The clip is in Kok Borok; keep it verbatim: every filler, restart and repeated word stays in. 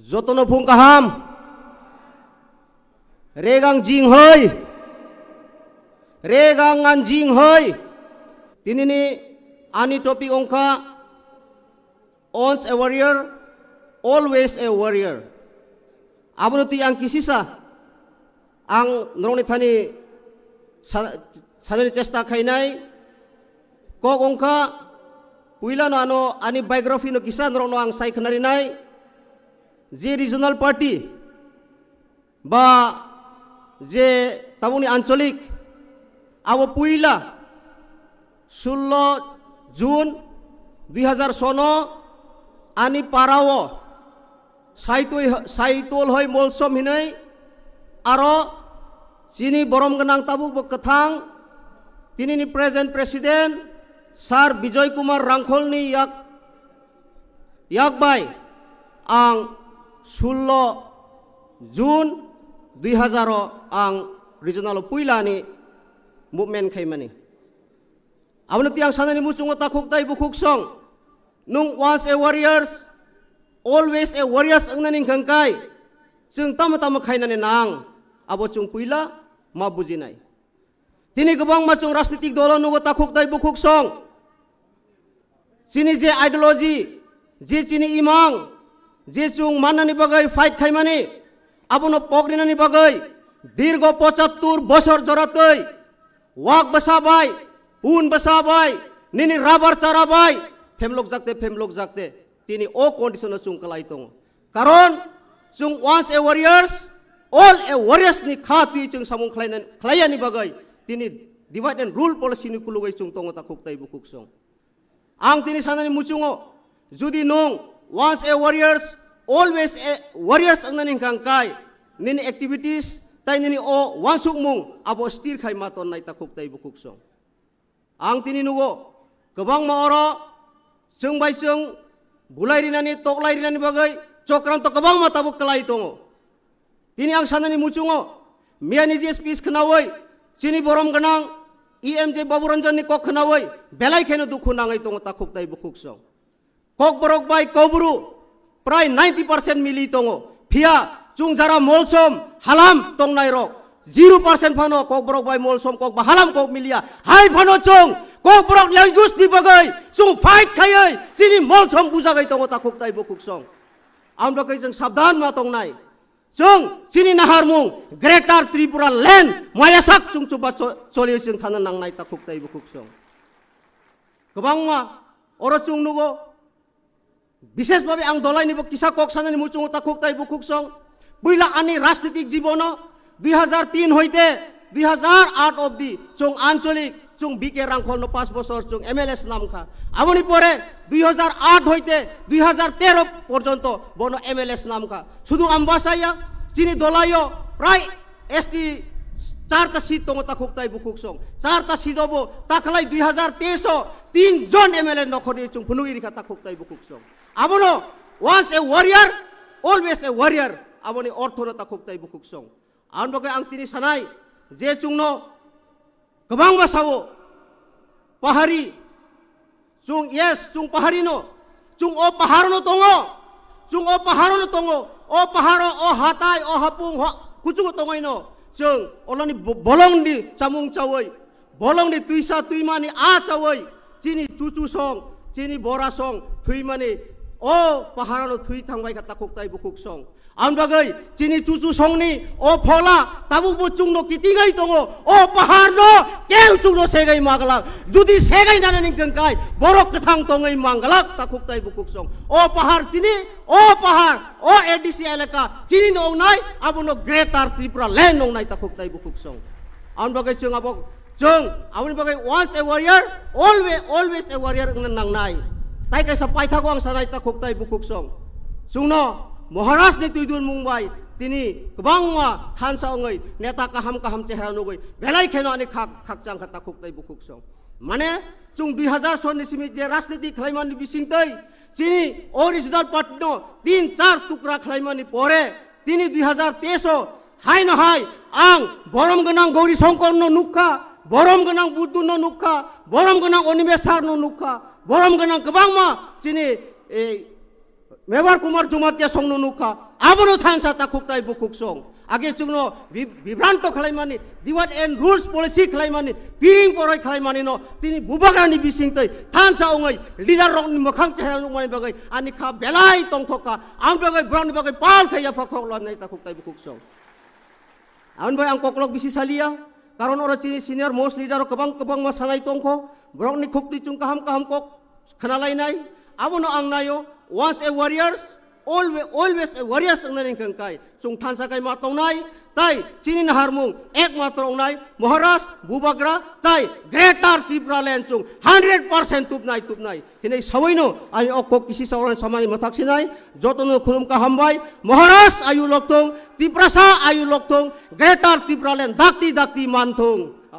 Jotono phung kaham. Regang jing hoi. Regang ngan jing hoi. Tinini ani topic ongkha, once a warrior, always a warrior. Abono twi ang kisisa ang norokni thani sa-, sanani chesta khainai. Kok ongkha, puilano ano ani biography no kisa norokno ang sai khnarinai. Je regional party ba je tabukni ancholik, abo puila sullo June dui hazar sono ani parao Saitui-, Saitol hoi Molsom hinui aro chini borom gwnang tabuk bo kwthang tinini present president Sir Bijoy Kumar Rangkholni yak, yak bai ang sullo June dui hazar o ang regional o puilani movement khaimani. Abono tiyang sanani muchungo takhuk tai bukhuk song. Nung once a warriors, always a warriors wngnani hwnkha kai. Chwng tamo tamo khainani nang, abo chwng puila ma bujinai. Tini kwbangma chwng rajnitik dolo nugo takhuk tai bukhuk song. Chini je ideology, je chini imang, je chwng mannani bagwi fight khaimani, abono pokrinani bagwi dirgo pochattur bosor joratwi wak bwsa bai, pun bwsa bai, nini rubber chara bai, phemlok jakte, phemlok jakte, tini o condition o chwng kwlai tongo. Karon chwng once a warriors, all a warriors ni kha twi chwng samung khlaina-, khlaiyani bagwi tini divide and rule policy ni kulugwi chwng tongo takhuk tai bukhuk song. Ang tini sanani muchungo, judi nung once a warriors, always a warriors wngnani hwnkha kai, nini activities tai nini o wansukmung abo stir khai ma tonnai takhuk tai bukhuk song. Ang tini nugo, kwbangma oro chwng bai chwng bulai rinani, toklai rinani bagwi chokranto kwbangma tabuk kwlai tongo. Tini ang sanani muchungo, miyani je speech khnaui, chini borom gwnang E M J Babu Ranjan ni kok khnaui, belai kheno dukhu nangwi tongo takhuk tai bukhuk song. Kokborok bai Kokbru prai ninety percent mili tongo. Phiya chwng jara Molsom halam tongnai rok zero percent phano Kokborok bai Molsom kok ba halam kok miliya. Hai phano chwng Kokborok language ni bagwi chwng fight khaiwi chini Molsom bujagwi tongo takhuk tai bukhuk song. Amrokhe chwng sabdan ma tongnai. Chwng chini naharmung Greater Tripura Land mayasak chwng chuba cho-, choliwi chwng thana nangnai takhuk tai bukhuk song. Kwbangma oro chwng nugo, bishesh bhabe ang dolaini bo kisa kok sanani muchungo takhuk tai bukhuk song. Puila ani rajnitik jibono dui hazar tin hoite dui hazar aat obdi chwng ancholik, chwng B K Rangkholno panch bosor chwng M L A snamkha. Aboni pore dui hazar aat hoite dui hazar tero porjonto bono M L A snamkha. Sudu Ambasaya, chini dolaio prai S T charta seat tongo takhuk tai bukhuk song. Charta seat obo takhalai dui hazar teis o tin jon M L A nokhorni chwng phunugwi rikha takhuk tai bukhuk song. Abono once a warrior, always a warrior. Aboni orthono takhuk tai bukhuk song. Ang bagwi ang tini sanai je chwngno kwbangma sao pahari, chwng, yes, chwng pahari no, chwng o pahar no tongo, chwng o pahar no tongo, o pahar o, o hatai, o hapung, ho, kuchugo tongoi no, chwng olani bo-, bolong di chamung chawi, bolong di twisa twimani a chawi, chini chuchu song, chini bora song, thwimani o pahar no thwi thangbai kha takhuk tai bukhuk song. Ang bagwi chini chuchu songni o phola tabukbo chwngno kitingai tongo, o paharno keu chwngno segai maglak. Judi segai nanani hwnkhe borok kwthang tongwi manglak takhuk tai bukhuk song. O pahar chini, o pahar, o A D C elaka chini no wngnai, abono Greater Tripura Land wngnai takhuk tai bukhuk song. Ang bagwi chwng abo Chwng aboni bagwi once a warrior, always, always a warrior wngna nangnai. Tai kaisa paithago ang sanai takhuk tai bukhuk song. Chwngno Maharaj ni twi dun mung bai tini kwbangma thansa wngwi neta kaham kaham chehra nugwi belai kheno ani khak, khakchang kha takhuk tai bukhuk song. Mane chwng dui hazar sonni simi je rajniti khlaimani bisingtwi chini original party no tin char tukra khlaimani pore tini dui hazar teis o haino hai ang borom gwnang Gauri Shankar no nukha, borom gwnang Buddu no nukha, borom gwnang Animesh sir no nukha, borom gwnang kwbangma chini, eh, Mevar Kumar Jamatia songno nukha, abono thansa takhuk tai bukhuk song. Age chwngno bi-, bibranto khlaimani, divide and rules policy khlaimani, piring poroi khlaimani no tini bubagrani bising tei thansa ongoi leader rokni mokhang chehra nukmani bagwi ani kha belai tongthok kha, ang bagwi borokni bagwi pal khai yapha khok lobnai takhuk tai bukhuk song. Ang bai ang koklok bisi salia, karon oro chini senior most leader rok kwbang kwbangma sanai tongkho, borokni khukti chung kaham kaham kok khnalainai, abono ang naio, once a warriors, always, always a warriors wngnani hwnkhe kai, chung thansa kai ma tongnai, tai chini naharmung ekmatro wngnai, Maharaj, Bubagra, tai Greater Tipraland chung hundred percent tubnai, tubnai. Hinwi sawaino ani o kok kisi sawan samani mathak sinai, jotono khulum ka hambai, Maharaj ayu lokthung, Tiprasa ayu lokthung, Greater Tipraland dakti dakti manthung.